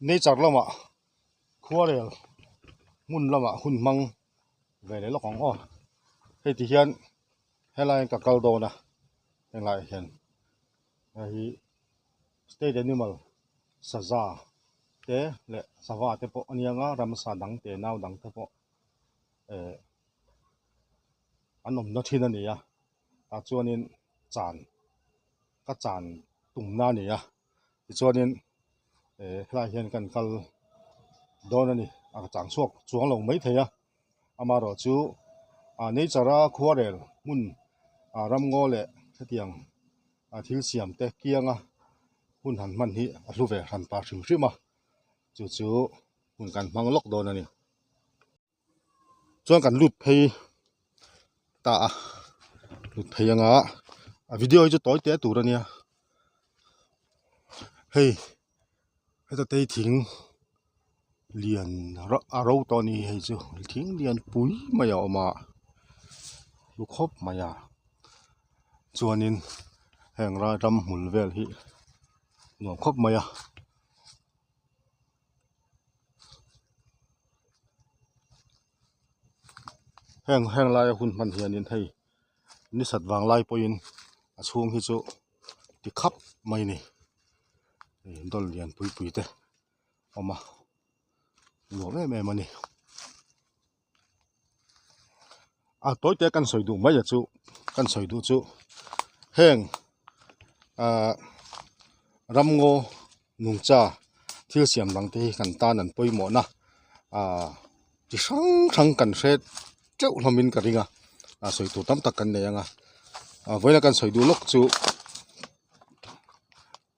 Nature lamah khuarel hmun lamah hun hmang ve leh lawk ang aw. Hei ti hian helai ka kal dawn a helaiah hian hei hi state animal saza te leh sava te pawh a nia nga ramsa dang te nau dang te pawh eh an awmna thin a ni a tah chuanin chan ka chan tumna a ni a. Tichuanin eh helaiah hian kan kal dawn a ni a chang chhuak chuang lo maithei a amaherawh chu ah nature a khuarel hmun ah ramngaw leh hetiang ah thil siam te kianga hun han hman hi a hlu ve hran ta hrim hrim a chu chu hun kan hmang lawk dawn a ni. Chuan kan lut phei ta a lut phei anga a video hi chu tawi teh tur a nia hei heta tei thing lian a ro tawh a ni hei chu thing lian pui mai a awm a hlu khawp mai a chuanin heng rai ramhmul vel hi nuam khawp mai a. Heng heng laia hun hman hianin hei ni sat vang lai pawhin a chhung hi chu ti khap mai a ni hei dawl lian pui pui te a awm a nuam em em a ni. A tawi te kan sawi duh mai a chu kan sawi duh chu heng ahh ramngaw nungcha thil siam dang te hi kan tan an pawimawh na ahh chi hrang hrang kan hre teuh hlawm in ka ring a a sawi tur tam tak kan nei ang a ah vawiin a kan sawi duh lawk chu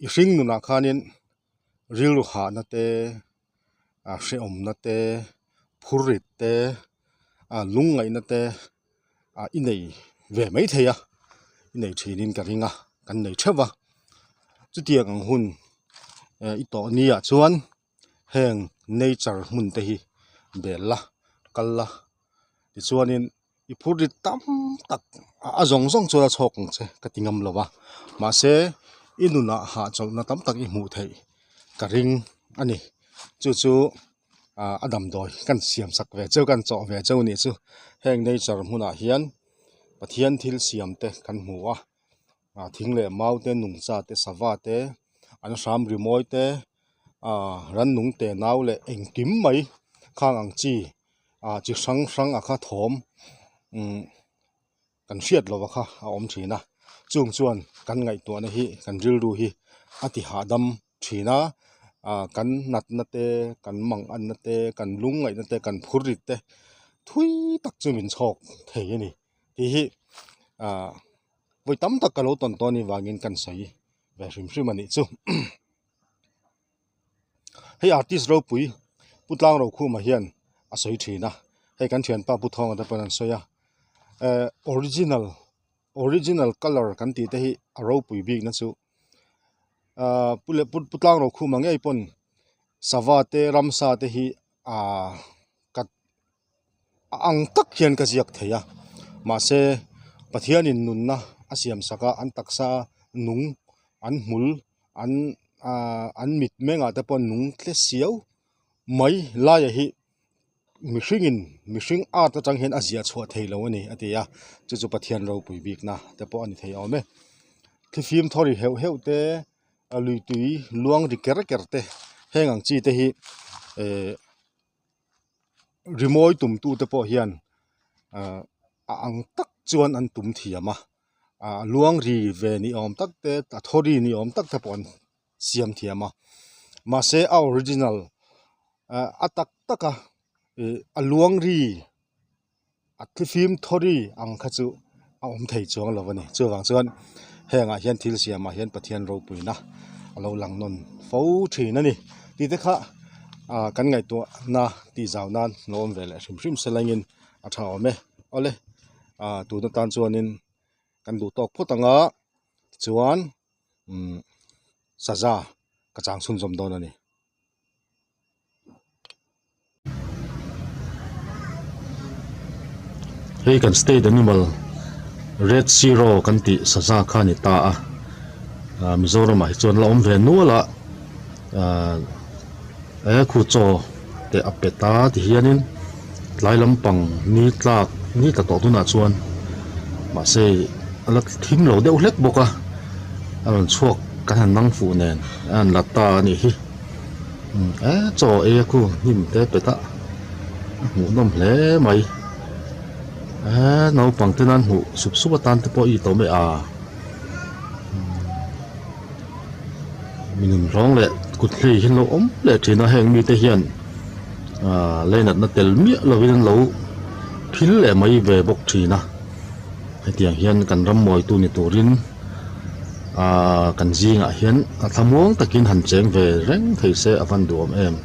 i hring nunah khanin rilru hahna te. a hrehawmna te phurrit te a lungngaihna te ah i nei ve maithei a i nei thinin ka ring a kan nei theuh va chutiang ang hun eh i tawh ni ah chuan heng nature hmun te hi bel la kal la tichuanin i phurrit tam tak a zawng zawng chuan a chhawk ang che ka ti ngam lo va mahse i nunah hahchawlhna tam tak i hmuh theih ka ring a ni chu chu ah a damdawi kan siam sak ve cheu kan chawh ve cheu a nih chu heng nature hmunah hian Pathian thil siam te kan hmu a ah thing leh mau te nungcha te sava te an hram rimawi te ah rannung te nau leh engkim mai khang ang chi. ah chi hrang hrang a kha thawm umm kan hriat lova kha a awm thin a chung chuan kan ngaihtuahna hi kan rilru hi a ti hahdam thin a ah kan natna te kan manganna te kan lungngaihna te kan phurrit te thui tak chu min chhawk thei a ni tih hi ah vawi tam tak ka lo tawn tawh a nih vangin kan sawi ve hrim hrim a nih chu. Hei artist ropui Pu Tlangrokhuma hian a sawi thin a hei kan thianpa Pu Thawnga te pawn an sawi a ehh original original colour kan tih te hi a ropui bik na chu ahh Pu leh Pu Tlangrokhuma ngei pawn sava te ramsa te hi ahh kat a ang tak hian ka ziak thei a mahse Pathianin nunna a siam sak a an taksa nung an hmul an ahh an mit mengah te pawh nung tle siau mai laia hi mihringin mihring art atang hian a ziah chhuah thei lo a ni a ti a chu chu Pathian ropui bikna te pawh a ni thei awm e thifim thaw ri heuh heuh te a lui tui luang ri ker ker te heng ang chi te hi ehh. Rimawi tumtu te pawh hian ahh a ang tak chuan an tum thiam a ah luang ri ve ni awm tak te a thaw ri ni awm tak te pawh an siam thiam a mahse a original ah a tak tak a ih a luang ri. A thifim thawri ang kha chu a awm thei chuang lo a ni chuvang chuan hengah hian thil siamah hian Pathian ropuina a lo lang nawn fo thin a ni tih te kha ah kan ngaihtuahna tih zau nan lo awm ve leh hrim hrim se langin a tha awm e awle ah tun atan chuanin kan duh tawk phawt ang a tichuan umm saza ka chang chhunzawm dawn a ni. Hei kan state animal red zero kan tih saza kha a ni ta a ah Mizoramah hi chuan la awm ve nual a ah. E khu chaw te a pe ta ti hianin tlai lampang ni tlak ni tla tawh tunah chuan mahse a la thim lo deuh hlek bawk a a rawn chhuak kan han nang fuh nen a han la ta a nih hi e chaw ei a khu hnim te a pe ta a hmuhnawm hle mai e naupang te nan hmuh sup sup atan te pawh i tawm e a. Mi nunhlawng leh kut hlei hi an lo awm leh thin a heng mite hian aaa leinatna tel miah lovin an lo phil leh mai ve bawk thin a hetiang hian kan ram mawitu ni turin aaa kan zingah hian a thlamuang takin han cheng ve reng thei se a van duhawm em.